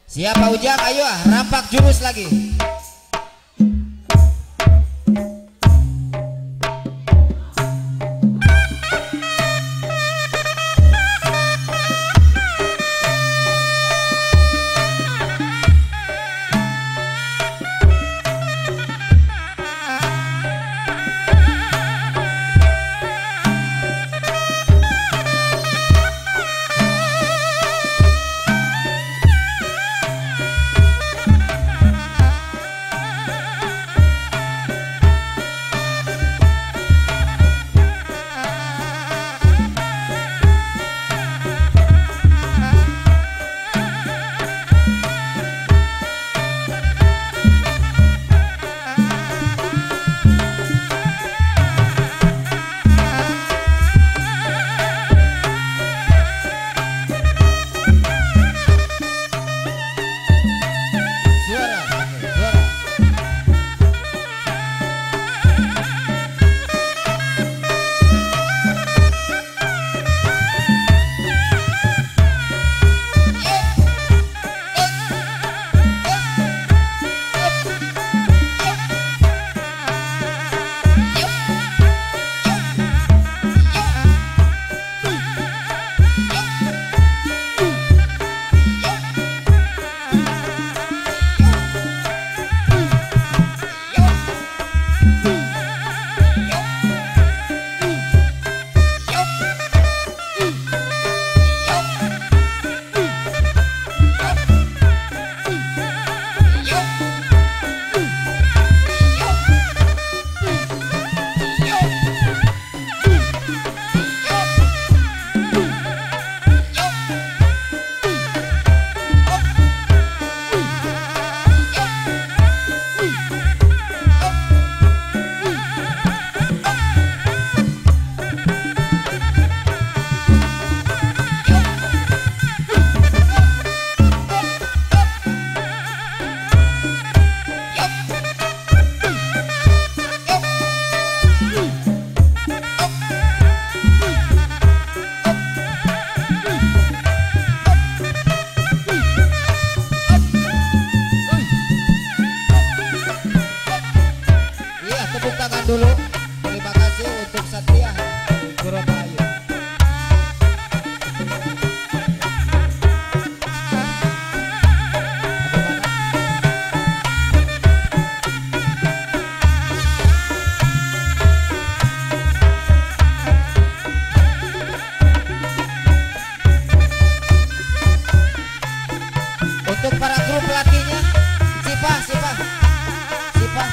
Siapa Ujang? Ayo ah, rampak jurus lagi. Dulu. Terima kasih untuk Satria Kurobayu. Untuk para kru pelatihnya, Sipah, Sipah, Sipah.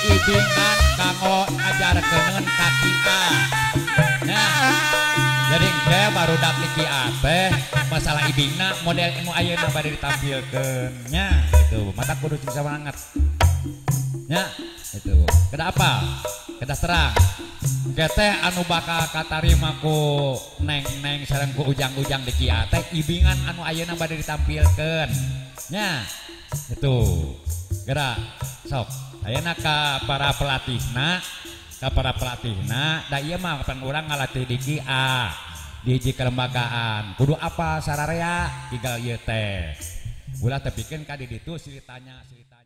Ibingan kanggo ajarkeun ka Ki A. Nah, jadi engke barudak di Ki A teh masalah ibingna model nu ayeuna bade ditampilkeun nya gitu. Mata kudu sing semangat. Nya, itu. Kedah apa? Kedah terang. Engke teh anu bakal katarima ku neng-neng sareng ku ujang-ujang di Ki A teh ibingan anu ayeuna bade ditampilkeun. Nya, itu. Gerak sok. Ayeuna ka para pelatihna, da ieu mah pan urang ngalatih di Ki A, di hiji kelembagaan. Kudu apa sararea igal ieu teh. Ulah tepikeun ka di ditu silih tanya, silih tanya.